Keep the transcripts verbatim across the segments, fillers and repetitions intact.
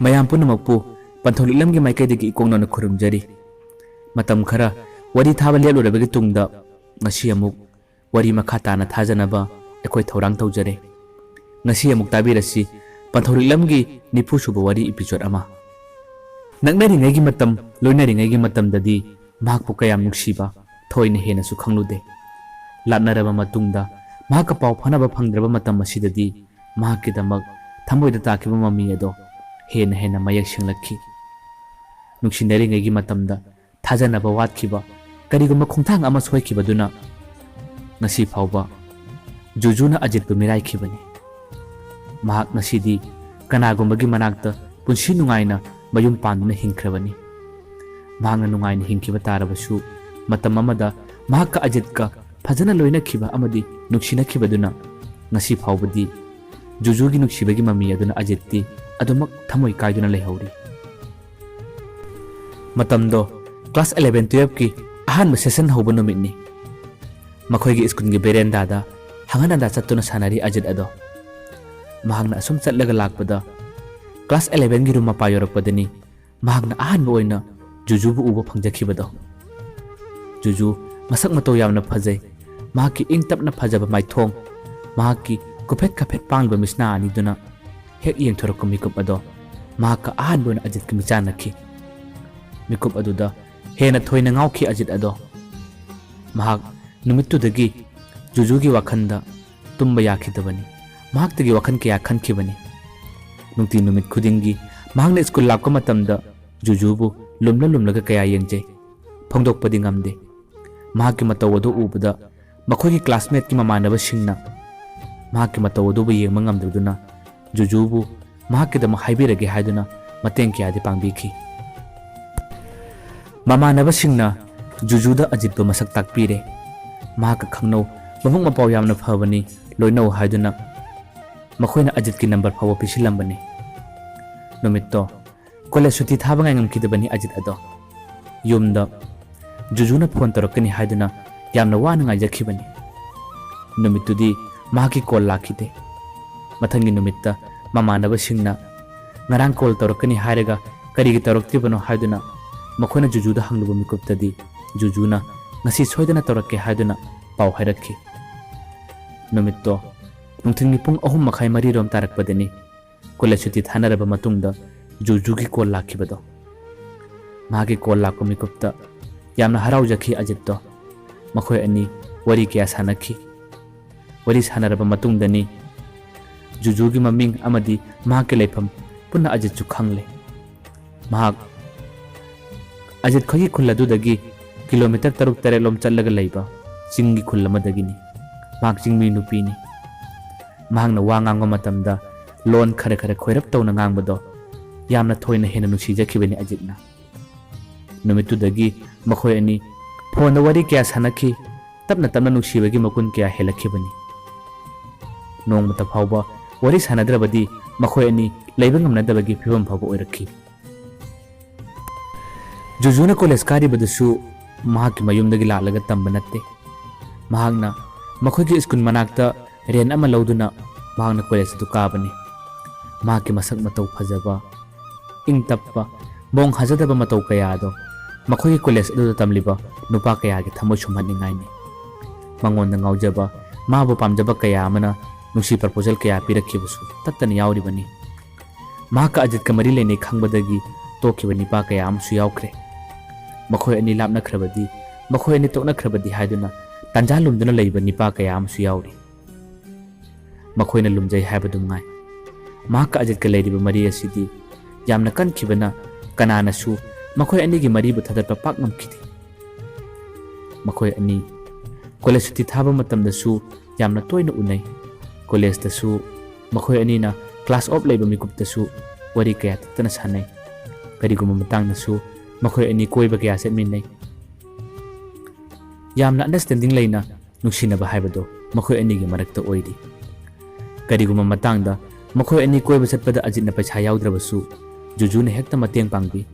ꯃꯌꯥꯝ ꯄꯨꯝꯅꯃꯛꯄꯨ ꯄꯟꯊꯧ ꯂꯤꯛꯂꯝꯒꯤ ꯃꯥꯏꯀꯩꯗꯒꯤ ꯏꯀꯣꯛ ꯅꯧꯅ ꯈꯨꯔꯨꯝꯖꯔꯤ꯫ ꯃꯇꯝ ꯈꯔ ꯋꯥꯔꯤ ꯊꯥꯕ ꯂꯦꯞꯂꯨꯔꯕꯒꯤ ꯇꯨꯡꯗ ꯉꯁꯤ ꯑꯃꯨꯛ ꯋꯥꯔꯤ ꯃꯈꯥ ꯇꯥꯅ ꯊꯥꯖꯅꯕ ꯑꯩꯈꯣꯏ ꯊꯧꯔꯥꯡ ꯇꯧꯖꯔꯦ꯫ ꯉꯁꯤ ꯑꯃꯨꯛ ꯇꯥꯕꯤꯔꯁꯤ ꯄꯟꯊꯧ ꯂꯤꯛꯂꯝꯒꯤ ꯅꯤꯐꯨ ꯁꯨꯕ ꯋꯥꯔꯤ episode ꯑꯃ꯫ ꯅꯛꯅꯔꯤꯉꯩꯒꯤ ꯃꯇꯝ, ꯂꯣꯏꯅꯔꯤꯉꯩꯒꯤ ꯃꯇꯝꯗꯗꯤ ꯃꯍꯥꯛꯄꯨ ꯀꯌꯥꯝ ꯅꯨꯡꯁꯤꯕ ꯊꯣꯏꯅ ꯍꯦꯟꯅꯁꯨ ꯈꯪꯂꯨꯗꯦ꯫ ꯂꯥꯞꯅꯔꯕ ꯃꯇꯨꯡꯗ ꯃꯍꯥꯛꯀ ꯄꯥꯎ ꯐꯥꯎꯅꯕ ꯐꯪꯗ꯭ꯔꯕ ꯃꯇꯝ ꯑꯁꯤꯗꯗꯤ ꯃꯍꯥꯛꯀꯤꯗꯃꯛ ꯊꯃꯣꯏꯗ ꯇꯥꯈꯤꯕ ꯃꯃꯤ ꯑꯗꯣ ꯍꯦꯟꯅ ꯍꯦꯟꯅ ꯃꯌꯦꯛ ꯁꯦꯡꯂꯛꯈꯤ꯫ ꯅꯨꯡꯁꯤꯅꯔꯤꯉꯩꯒꯤ ꯃꯇꯝꯗ ꯊꯥꯖꯅꯕ ꯋꯥꯠꯈꯤꯕ, ꯀꯔꯤꯒꯨꯝꯕ ꯈꯣꯡꯊꯥꯡ ꯑꯃ ꯁꯣꯏꯈꯤꯕꯗꯨꯅ ꯉꯁꯤ ꯐꯥꯎꯕ ꯖꯨꯖꯨꯅ ꯑꯖꯤꯠꯄꯨ ꯃꯤꯔꯥꯏꯈꯤꯕꯅꯤ꯫ ꯃꯍꯥꯛ ꯉꯁꯤꯗꯤ ꯀꯅꯥꯒꯨꯝꯕꯒꯤ ꯃꯅꯥꯛꯇ ꯄꯨꯟꯁꯤ ꯅꯨꯡꯉꯥꯏꯅ ꯃꯌꯨꯝ ꯄꯥꯟꯗꯨꯅ ꯍꯤꯡꯈ꯭ꯔꯕꯅꯤ꯫ ꯃꯍꯥꯛꯅ ꯅꯨꯡꯉꯥꯏꯅ ꯍꯤꯡꯈꯤꯕ ꯇꯥꯔꯕꯁꯨ, ꯃꯇꯝ ꯑꯃꯗ ꯃꯍꯥꯛꯀ ꯑꯖꯤꯠꯀ ꯐꯖꯅ ꯂꯣꯏꯅꯈꯤꯕ ꯑꯃꯗꯤ ꯅꯨꯡꯁꯤꯅꯈꯤꯕꯗꯨꯅ ꯉꯁꯤ ꯐꯥꯎꯕꯗꯤ ꯖꯨꯖꯨꯒꯤ ꯅꯨꯡꯁꯤꯕꯒꯤ ꯃꯃꯤ ꯑꯗꯨꯅ ꯑꯖꯤꯠꯇꯤ ꯑꯗꯨꯃꯛ ꯊꯃꯣꯏ ꯀꯥꯏꯗꯨꯅ ꯂꯩꯍꯧꯔꯤ꯫ ꯃꯇꯝꯗꯣ class eleven twelve ꯀꯤ ꯑꯍꯥꯟꯕ session ꯍꯧꯕ ꯅꯨꯃꯤꯠꯅꯤ꯫ ꯃꯈꯣꯏꯒꯤ ꯁ꯭ꯀꯨꯜꯒꯤ ꯕꯦꯔꯦꯟꯗꯥꯗ ꯍꯪꯒꯠ ꯍꯟꯗꯥ ꯆꯠꯇꯨꯅ ꯁꯥꯟꯅꯔꯤ ꯑꯖꯤꯠ ꯑꯗꯣ꯫ ꯃꯍꯥꯛꯅ ꯑꯁꯨꯝ ꯆꯠꯂꯒ ꯂꯥꯛꯄꯗ class eleven ꯒꯤ room ꯃꯄꯥ ꯌꯧꯔꯛꯄꯗꯅꯤ ꯃꯍꯥꯛꯅ ꯑꯍꯥꯟꯕ ꯑꯣꯏꯅ ꯖꯨꯖꯨꯕꯨ ꯎꯕ ꯐꯪꯖꯈꯤꯕꯗꯣ꯫ ꯖꯨꯖꯨ ꯃꯁꯛ ꯃꯇꯧ ꯌꯥꯝꯅ ꯐꯖꯩ꯫ ꯃꯍꯥꯛꯀꯤ ꯏꯪ ꯇꯞꯅ ꯐꯖꯕ ꯃꯥꯏꯊꯣꯡ, ꯃꯍꯥꯛꯀꯤ ꯀꯨꯐꯦꯠ ꯈꯥꯐꯦꯠ ꯄꯥꯡꯂꯤꯕ ꯃꯤꯠꯁꯅꯥ ꯑꯅꯤꯗꯨꯅ ꯍꯦꯛ ꯌꯦꯡꯊꯣꯔꯛꯄ ꯃꯤꯀꯨꯞ ꯑꯗꯣ ꯃꯍꯥꯛꯀ ꯑꯍꯥꯟꯕ ꯑꯣꯏꯅ ꯑꯖꯤꯠꯀ ꯃꯤꯆꯥꯟꯅꯈꯤ꯫ ꯃꯤꯀꯨꯞ ꯑꯗꯨꯗ ꯍꯦꯟꯅ ꯊꯣꯏꯅ ꯉꯥꯎꯈꯤ ꯑꯖꯤꯠ ꯑꯗꯣ꯫ ꯃꯍꯥꯛ ꯅꯨꯃꯤꯠꯇꯨꯗꯒꯤ ꯖꯨꯖꯨꯒꯤ ꯋꯥꯈꯜꯗ ꯇꯨꯝꯕ ꯌꯥꯈꯤꯗꯕꯅꯤ꯫ ꯃꯍꯥꯛꯇꯒꯤ ꯋꯥꯈꯜ ꯀꯌꯥ ꯈꯟꯈꯤꯕꯅꯤ꯫ ꯅꯨꯡꯇꯤ ꯅꯨꯃꯤꯠ ꯈꯨꯗꯤꯡꯒꯤ ꯃꯍꯥꯛꯅ ꯁ꯭ꯀꯨꯜ ꯂꯥꯛꯄ ꯃꯇꯝꯗ ꯖꯨꯖꯨꯕꯨ ꯂꯨꯝꯂ ꯂꯨꯝꯂꯒ ꯀꯌꯥ ꯌꯦꯡꯖꯩ꯫ ꯐꯣꯡꯗꯣꯛꯄꯗꯤ ꯉꯝꯗꯦ꯫ ꯃꯍꯥꯛꯀꯤ ꯃꯇꯧ ꯑꯗꯨ ꯎꯕꯗ ꯃꯈꯣꯏꯒꯤ classmate ꯀꯤ ꯃꯃꯥꯟꯅꯕꯁꯤꯡꯅ ꯃꯍꯥꯛꯀꯤ ꯃꯇꯧ ꯑꯗꯨꯕꯨ ꯌꯦꯡꯕ ꯉꯝꯗꯗꯨꯅ ꯖꯨꯖꯨꯕꯨ ꯃꯍꯥꯛꯀꯤꯗꯃꯛ ꯍꯥꯏꯕꯤꯔꯒꯦ ꯍꯥꯏꯗꯨꯅ ꯃꯇꯦꯡ ꯀꯌꯥꯗꯤ ꯄꯥꯡꯕꯤꯈꯤ꯫ ꯃꯃꯥꯟꯅꯕꯁꯤꯡꯅ ꯖꯨꯖꯨꯗ ꯑꯖꯤꯠꯄꯨ ꯃꯁꯛ ꯇꯥꯛꯄꯤꯔꯦ꯫ ꯃꯍꯥꯛꯀ ꯈꯪꯅꯧ, ꯃꯕꯨꯛ ꯃꯄꯥꯎ ꯌꯥꯝꯅ ꯐꯕꯅꯤ, ꯂꯣꯏꯅꯧ ꯍꯥꯏꯗꯨꯅ ꯃꯈꯣꯏꯅ ꯑꯖꯤꯠꯀꯤ number ꯐꯥꯎꯕ ꯄꯤꯁꯤꯜꯂꯝꯕꯅꯤ꯫ ꯅꯨꯃꯤꯠꯇꯣ college ꯁꯨꯇꯤ ꯊꯥꯕ ꯉꯥꯏꯉꯝꯈꯤꯗꯕꯅꯤ ꯑꯖꯤꯠ ꯑꯗꯣ꯫ ꯌꯨꯝꯗ ꯖꯨꯖꯨꯅ phone ꯇꯧꯔꯛꯀꯅꯤ ꯍꯥꯏꯗꯨꯅ ꯌꯥꯝꯅ ꯋꯥꯅ ꯉꯥꯏꯖꯈꯤꯕꯅꯤ꯫ ꯅꯨꯃꯤꯠꯇꯨꯗꯤ ꯃꯍꯥꯛꯀꯤ call ꯂꯥꯛꯈꯤꯗꯦ꯫ ꯃꯊꯪꯒꯤ ꯅꯨꯃꯤꯠꯇ ꯃꯃꯥꯟꯅꯕꯁꯤꯡꯅ ꯉꯔꯥꯡ ꯀꯣꯜ ꯇꯧꯔꯛꯀꯅꯤ ꯍꯥꯏꯔꯒ ꯀꯔꯤꯒꯤ ꯇꯧꯔꯛꯇ꯭ꯔꯤꯕꯅꯣ ꯍꯥꯏꯗꯨꯅ ꯃꯈꯣꯏꯅ ꯖꯨꯖꯨꯗ ꯍꯪꯂꯨꯕ ꯃꯤꯀꯨꯞꯇꯗꯤ ꯖꯨꯖꯨꯅ ꯉꯁꯤ ꯁꯣꯏꯗꯅ ꯇꯧꯔꯛꯀꯦ ꯍꯥꯏꯗꯨꯅ ꯄꯥꯎ ꯍꯥꯏꯔꯛꯈꯤ꯫ ꯅꯨꯃꯤꯠꯇꯣ ꯅꯨꯡꯊꯤꯜꯒꯤ ꯄꯨꯡ ꯑꯍꯨꯝ ꯃꯈꯥꯏ ꯃꯔꯤꯔꯣꯝ ꯇꯥꯔꯛꯄꯗꯅꯤ ꯀꯣꯂꯦꯖ ꯁꯨꯇꯤ ꯊꯥꯅꯔꯕ ꯃꯇꯨꯡꯗ ꯖꯨꯖꯨꯒꯤ ꯀꯣꯜ ꯂꯥꯛꯈꯤꯕꯗꯣ꯫ ꯃꯍꯥꯛꯀꯤ ꯀꯣꯜ ꯂꯥꯛꯄ ꯃꯤꯀꯨꯞꯇ ꯌꯥꯝꯅ ꯍꯔꯥꯎꯖꯈꯤ ꯑꯖꯤꯠꯇꯣ꯫ ꯃꯈꯣꯏ ꯑꯅꯤ ꯋꯥꯔꯤ ꯀꯌꯥ ꯁꯥꯟꯅꯈꯤ꯫ ꯋꯥꯔꯤ ꯁꯥꯟꯅꯔꯕ ꯃꯇꯨꯡꯗꯅꯤ ꯖꯨꯖꯨꯒꯤ ꯃꯃꯤꯡ ꯑꯃꯗꯤ ꯃꯍꯥꯛꯀꯤ ꯂꯩꯐꯝ ꯄꯨꯟꯅ ꯑꯖꯤꯠꯁꯨ ꯈꯪꯂꯦ꯫ ꯃꯍꯥꯛ ꯑꯖꯤꯠ ꯈꯣꯏꯒꯤ ꯈꯨꯜ ꯑꯗꯨꯗꯒꯤ ꯀꯤꯂꯣꯃꯤꯇꯔ ꯇꯔꯨꯛ ꯇꯔꯦꯠꯂꯣꯝ ꯆꯠꯂꯒ ꯂꯩꯕ ꯆꯤꯡꯒꯤ ꯈꯨꯜ ꯑꯃꯗꯒꯤꯅꯤ꯫ ꯃꯍꯥꯛ ꯆꯤꯡꯃꯤ ꯅꯨꯄꯤꯅꯤ꯫ ꯃꯍꯥꯛꯅ ꯋꯥ ꯉꯥꯡꯕ ꯃꯇꯝꯗ ꯂꯣꯟ ꯈꯔ ꯈꯔ ꯈꯣꯏꯔꯞ ꯇꯧꯅ ꯉꯥꯡꯕꯗꯣ ꯌꯥꯝꯅ ꯊꯣꯏꯅ ꯍꯦꯟꯅ ꯅꯨꯡꯁꯤꯖꯈꯤꯕꯅꯤ ꯑꯖꯤꯠꯅ꯫ ꯅꯨꯃꯤꯠꯇꯨꯗꯒꯤ ꯃꯈꯣꯏ ꯑꯅꯤ ꯐꯣꯟꯗ ꯋꯥꯔꯤ ꯀꯌꯥ ꯁꯥꯟꯅꯈꯤ꯫ ꯇꯞꯅ ꯇꯞꯅ ꯅꯨꯡꯁꯤꯕꯒꯤ ꯃꯒꯨꯟ ꯀꯌꯥ ꯍꯦꯜꯂꯛꯈꯤꯕꯅꯤ꯫ ꯅꯣꯡꯃꯇ ꯐꯥꯎꯕ ꯋꯥꯔꯤ ꯁꯥꯟꯅꯗ꯭ꯔꯕꯗꯤ ꯃꯈꯣꯏ ꯑꯅꯤ ꯂꯩꯕ ꯉꯝꯅꯗꯕꯒꯤ ꯐꯤꯕꯝ ꯐꯥꯎꯕ ꯑꯣꯏꯔꯛꯈꯤ꯫ ꯖꯨꯖꯨꯅ ꯀꯣꯂꯦꯖ ꯀꯥꯔꯤꯕꯗꯨꯁꯨ ꯃꯍꯥꯛꯀꯤ ꯃꯌꯨꯝꯗꯒꯤ ꯂꯥꯛꯂꯒ ꯇꯝꯕ ꯅꯠꯇꯦ꯫ ꯃꯍꯥꯛꯅ ꯃꯈꯣꯏꯒꯤ ꯁ꯭ꯀꯨꯜ ꯃꯅꯥꯛꯇ ꯔꯦꯟ ꯑꯃ ꯂꯧꯗꯨꯅ ꯃꯍꯥꯛꯅ ꯀꯣꯂꯦꯖ ꯑꯗꯨ ꯀꯥꯕꯅꯤ꯫ ꯃꯍꯥꯛꯀꯤ ꯃꯁꯛ ꯃꯇꯧ ꯐꯖꯕ, ꯏꯪ ꯇꯞꯄ, ꯃꯣꯡ ꯍꯥꯖꯗꯕ ꯃꯇꯧ ꯀꯌꯥ ꯑꯗꯣ ꯃꯈꯣꯏꯒꯤ ꯀꯣꯂꯦꯖ ꯑꯗꯨꯗ ꯇꯝꯂꯤꯕ ꯅꯨꯄꯥ ꯀꯌꯥꯒꯤ ꯊꯃꯣꯏ ꯁꯨꯝꯍꯠꯅꯤꯡꯉꯥꯏꯅꯤ꯫ ꯃꯉꯣꯟꯗ ꯉꯥꯎꯖꯕ, ꯃꯥꯕꯨ ꯄꯥꯝꯖꯕ ꯀꯌꯥ ꯑꯃꯅ ꯅꯨꯡꯁꯤ ꯄ꯭ꯔꯄꯣꯖꯦꯜ ꯀꯌꯥ ꯄꯤꯔꯛꯈꯤꯕꯁꯨ ꯇꯠꯇꯅ ꯌꯥꯎꯔꯤꯕꯅꯤ꯫ ꯃꯍꯥꯛꯀ ꯑꯖꯤꯠꯀ ꯃꯔꯤ ꯂꯩꯅꯩ ꯈꯪꯕꯗꯒꯤ ꯇꯣꯛꯈꯤꯕ ꯅꯤꯄꯥ ꯀꯌꯥ ꯑꯃꯁꯨ ꯌꯥꯎꯈ꯭ꯔꯦ꯫ ꯃꯈꯣꯏ ꯑꯅꯤ ꯂꯥꯞꯅꯈ꯭ꯔꯕꯗꯤ, ꯃꯈꯣꯏ ꯑꯅꯤ ꯇꯣꯛꯅꯈ꯭ꯔꯕꯗꯤ ꯍꯥꯏꯗꯨꯅ ꯇꯥꯟꯖꯥ ꯂꯨꯝꯗꯨꯅ ꯂꯩꯕ ꯅꯤꯄꯥ ꯀꯌꯥ ꯑꯃꯁꯨ ꯌꯥꯎꯔꯤ꯫ ꯃꯈꯣꯏꯅ ꯂꯨꯝꯖꯩ ꯍꯥꯏꯕꯗꯨ ꯉꯥꯏ꯫ ꯃꯍꯥꯛꯀ ꯑꯖꯤꯠꯀ ꯂꯩꯔꯤꯕ ꯃꯔꯤ ꯑꯁꯤꯗꯤ ꯌꯥꯝꯅ ꯀꯟꯈꯤꯕꯅ ꯀꯅꯥꯅꯁꯨ ꯃꯈꯣꯏ ꯑꯅꯤꯒꯤ ꯃꯔꯤꯕꯨ ꯊꯥꯗꯠꯄ ꯄꯥꯛ ꯉꯝꯈꯤꯗꯦ꯫ ꯃꯈꯣꯏ ꯑꯅꯤ ꯀꯣꯂꯦꯖ ꯁꯨꯇꯤ ꯊꯥꯕ ꯃꯇꯝꯗꯁꯨ ꯌꯥꯝꯅ ꯇꯣꯏꯅ ꯎꯅꯩ꯫ ꯀꯣꯂꯦꯖꯇꯁꯨ ꯃꯈꯣꯏ ꯑꯅꯤꯅ ꯀ꯭ꯂꯥꯁ ꯑꯣꯐ ꯂꯩꯕ ꯃꯤꯀꯨꯞꯇꯁꯨ ꯋꯥꯔꯤ ꯀꯌꯥ ꯇꯠꯇꯅ ꯁꯥꯟꯅꯩ꯫ ꯀꯔꯤꯒꯨꯝꯕ ꯃꯇꯥꯡꯗꯁꯨ ꯃꯈꯣꯏ ꯑꯅꯤ ꯀꯣꯏꯕ ꯀꯌꯥ ꯆꯠꯃꯤꯟꯅꯩ꯫ ꯌꯥꯝꯅ ꯑꯟꯗꯔꯁꯇꯦꯟꯗꯤꯡ ꯂꯩꯅ ꯅꯨꯡꯁꯤꯅꯕ ꯍꯥꯏꯕꯗꯣ ꯃꯈꯣꯏ ꯑꯅꯤꯒꯤ ꯃꯔꯛꯇ ꯑꯣꯏꯔꯤ꯫ ꯀꯔꯤꯒꯨꯝꯕ ꯃꯇꯥꯡꯗ ꯃꯈꯣꯏ ꯑꯅꯤ ꯀꯣꯏꯕ ꯆꯠꯄꯗ ꯑꯖꯤꯠꯅ ꯄꯩꯁꯥ ꯌꯥꯎꯗ꯭ꯔꯕꯁꯨ ꯖꯨꯖꯨꯅ ꯍꯦꯛꯇ ꯃꯇꯦꯡ ꯄꯥꯡꯕꯤ꯫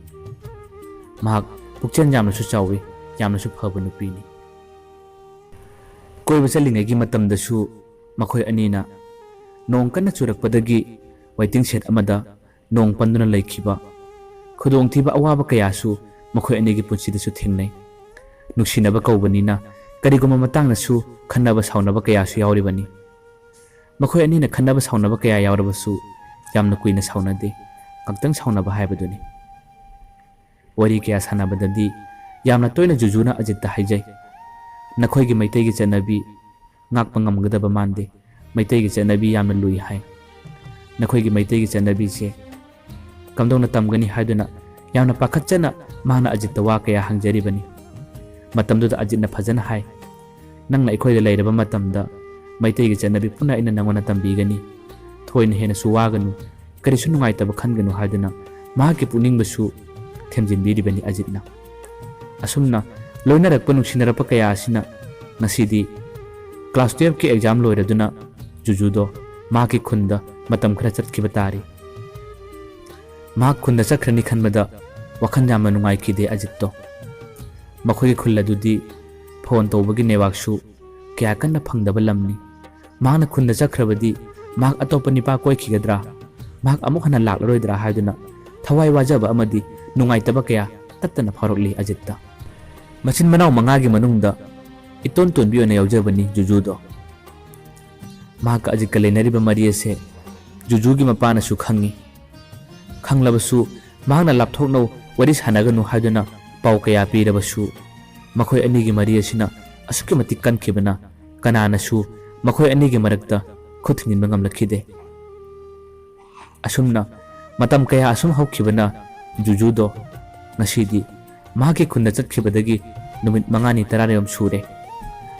ꯃꯍꯥꯛ ꯄꯨꯛꯆꯦꯜ ꯌꯥꯝꯅꯁꯨ ꯆꯥꯎꯏ, ꯌꯥꯝꯅꯁꯨ ꯐꯕ ꯅꯨꯄꯤꯅꯤ꯫ ꯀꯣꯏꯕ ꯆꯠꯂꯤꯉꯩꯒꯤ ꯃꯇꯝꯗꯁꯨ ꯃꯈꯣꯏ ꯑꯅꯤꯅ ꯅꯣꯡ ꯀꯟꯅ ꯆꯨꯔꯛꯄꯗꯒꯤ ꯋꯦꯇꯤꯡ ꯁꯦꯗ ꯑꯃꯗ ꯅꯣꯡ ꯄꯟꯗꯨꯅ ꯂꯩꯈꯤꯕ, ꯈꯨꯗꯣꯡꯊꯤꯕ ꯑꯋꯥꯕ ꯀꯌꯥꯁꯨ ꯃꯈꯣꯏ ꯑꯅꯤꯒꯤ ꯄꯨꯟꯁꯤꯗꯁꯨ ꯊꯦꯡꯅꯩ꯫ ꯅꯨꯡꯁꯤꯅꯕ ꯀꯧꯕꯅꯤꯅ ꯀꯔꯤꯒꯨꯝꯕ ꯃꯇꯥꯡꯗꯁꯨ ꯈꯟꯅꯕ ꯁꯥꯎꯅꯕ ꯀꯌꯥꯁꯨ ꯌꯥꯎꯔꯤꯕꯅꯤ꯫ ꯃꯈꯣꯏ ꯑꯅꯤꯅ ꯈꯟꯅꯕ ꯁꯥꯎꯅꯕ ꯀꯌꯥ ꯌꯥꯎꯔꯕꯁꯨ ꯌꯥꯝꯅ ꯀꯨꯏꯅ ꯁꯥꯎꯅꯗꯦ꯫ ꯉꯥꯛꯇꯪ ꯁꯥꯎꯅꯕ ꯍꯥꯏꯕꯗꯨꯅꯤ꯫ ꯋꯥꯔꯤ ꯀꯌꯥ ꯁꯥꯟꯅꯕꯗꯗꯤ ꯌꯥꯝꯅ ꯇꯣꯏꯅ ꯖꯨꯖꯨꯅ ꯑꯖꯤꯠꯇ ꯍꯥꯏꯖꯩ, "ꯅꯈꯣꯏꯒꯤ ꯃꯩꯇꯩꯒꯤ ꯆꯠꯅꯕꯤ ꯉꯥꯛꯄ ꯉꯝꯒꯗꯕ ꯃꯥꯟꯗꯦ꯫ ꯃꯩꯇꯩꯒꯤ ꯆꯠꯅꯕꯤ ꯌꯥꯝꯅ ꯂꯨꯏ ꯍꯥꯏ꯫ ꯅꯈꯣꯏꯒꯤ ꯃꯩꯇꯩꯒꯤ ꯆꯠꯅꯕꯤꯁꯦ ꯀꯝꯗꯧꯅ ꯇꯝꯒꯅꯤ?" ꯍꯥꯏꯗꯨꯅ ꯌꯥꯝꯅ ꯄꯥꯈꯠꯆꯅ ꯃꯍꯥꯛꯅ ꯑꯖꯤꯠꯇ ꯋꯥ ꯀꯌꯥ ꯍꯪꯖꯔꯤꯕꯅꯤ꯫ ꯃꯇꯝꯗꯨꯗ ꯑꯖꯤꯠꯅ ꯐꯖꯅ ꯍꯥꯏ, "ꯅꯪꯅ ꯑꯩꯈꯣꯏꯗ ꯂꯩꯔꯕ ꯃꯇꯝꯗ ꯃꯩꯇꯩꯒꯤ ꯆꯠꯅꯕꯤ ꯄꯨꯟꯅ ꯑꯩꯅ ꯅꯪꯉꯣꯟꯗ ꯇꯝꯕꯤꯒꯅꯤ꯫ ꯊꯣꯏꯅ ꯍꯦꯟꯅꯁꯨ ꯋꯥꯒꯅꯨ, ꯀꯔꯤꯁꯨ ꯅꯨꯡꯉꯥꯏꯇꯕ ꯈꯟꯒꯅꯨ" ꯍꯥꯏꯗꯨꯅ ꯃꯍꯥꯛꯀꯤ ꯄꯨꯛꯅꯤꯡꯕꯨꯁꯨ ꯊꯦꯝꯖꯤꯟꯕꯤꯔꯤꯕꯅꯤ ꯑꯖꯤꯠꯅ꯫ ꯑꯁꯨꯝꯅ ꯂꯣꯏꯅꯔꯛꯄ, ꯅꯨꯡꯁꯤꯅꯔꯛꯄ ꯀꯌꯥ ꯑꯁꯤꯅ ꯉꯁꯤꯗꯤ class twelve ꯀꯤ exam ꯂꯣꯏꯔꯗꯨꯅ ꯖꯨꯖꯨꯗꯣ ꯃꯍꯥꯛꯀꯤ ꯈꯨꯟꯗ ꯃꯇꯝ ꯈꯔ ꯆꯠꯈꯤꯕ ꯇꯥꯔꯤ꯫ ꯃꯍꯥꯛ ꯈꯨꯟꯗ ꯆꯠꯈ꯭ꯔꯅꯤ ꯈꯟꯕꯗ ꯋꯥꯈꯜ ꯌꯥꯝꯅ ꯅꯨꯡꯉꯥꯏꯈꯤꯗꯦ ꯑꯖꯤꯠꯇꯣ꯫ ꯃꯈꯣꯏꯒꯤ ꯈꯨꯜ ꯑꯗꯨꯗꯤ ꯐꯣꯟ ꯇꯧꯕꯒꯤ network ꯁꯨ ꯀꯌꯥ ꯀꯟꯅ ꯐꯪꯗꯕ ꯂꯝꯅꯤ꯫ ꯃꯍꯥꯛꯅ ꯈꯨꯟꯗ ꯆꯠꯈ꯭ꯔꯕꯗꯤ ꯃꯍꯥꯛ ꯑꯇꯣꯞꯄ ꯅꯤꯄꯥ ꯀꯣꯏꯈꯤꯒꯗ꯭ꯔꯥ, ꯃꯍꯥꯛ ꯑꯃꯨꯛ ꯍꯟꯅ ꯂꯥꯛꯂꯔꯣꯏꯗ꯭ꯔꯥ ꯍꯥꯏꯗꯨꯅ ꯊꯋꯥꯏ ꯋꯥꯖꯕ ꯑꯃꯗꯤ ꯅꯨꯡꯉꯥꯏꯇꯕ ꯀꯌꯥ ꯇꯠꯇꯅ ꯐꯥꯎꯔꯛꯂꯤ ꯑꯖꯤꯠꯇ꯫ ꯃꯆꯤꯟ ꯃꯅꯥꯎ ꯃꯉꯥꯒꯤ ꯃꯅꯨꯡꯗ ꯏꯇꯣꯟ ꯇꯣꯟꯕꯤ ꯑꯣꯏꯅ ꯌꯥꯎꯖꯕꯅꯤ ꯖꯨꯖꯨꯗꯣ꯫ ꯃꯍꯥꯛꯀ ꯑꯖꯤꯠꯀ ꯂꯩꯅꯔꯤꯕ ꯃꯔꯤ ꯑꯁꯦ ꯖꯨꯖꯨꯒꯤ ꯃꯄꯥꯅꯁꯨ ꯈꯪꯉꯤ꯫ ꯈꯪꯂꯕꯁꯨ ꯃꯍꯥꯛꯅ ꯂꯥꯞꯊꯣꯛꯅꯧ, ꯋꯥꯔꯤ ꯁꯥꯟꯅꯒꯅꯨ ꯍꯥꯏꯗꯨꯅ ꯄꯥꯎ ꯀꯌꯥ ꯄꯤꯔꯕꯁꯨ ꯃꯈꯣꯏ ꯑꯅꯤꯒꯤ ꯃꯔꯤ ꯑꯁꯤꯅ ꯑꯁꯨꯛꯀꯤ ꯃꯇꯤꯛ ꯀꯟꯈꯤꯕꯅ ꯀꯅꯥꯅꯁꯨ ꯃꯈꯣꯏ ꯑꯅꯤꯒꯤ ꯃꯔꯛꯇ ꯈꯨꯠ ꯊꯤꯡꯖꯤꯟꯕ ꯉꯝꯂꯛꯈꯤꯗꯦ꯫ ꯑꯁꯨꯝꯅ ꯃꯇꯝ ꯀꯌꯥ ꯑꯁꯨꯝ ꯍꯧꯈꯤꯕꯅ ꯖꯨꯖꯨꯗꯣ ꯉꯁꯤꯗꯤ ꯃꯍꯥꯛꯀꯤ ꯈꯨꯟꯗ ꯆꯠꯈꯤꯕꯗꯒꯤ ꯅꯨꯃꯤꯠ ꯃꯉꯥꯅꯤ ꯇꯔꯥꯅꯤꯔꯣꯝ ꯁꯨꯔꯦ꯫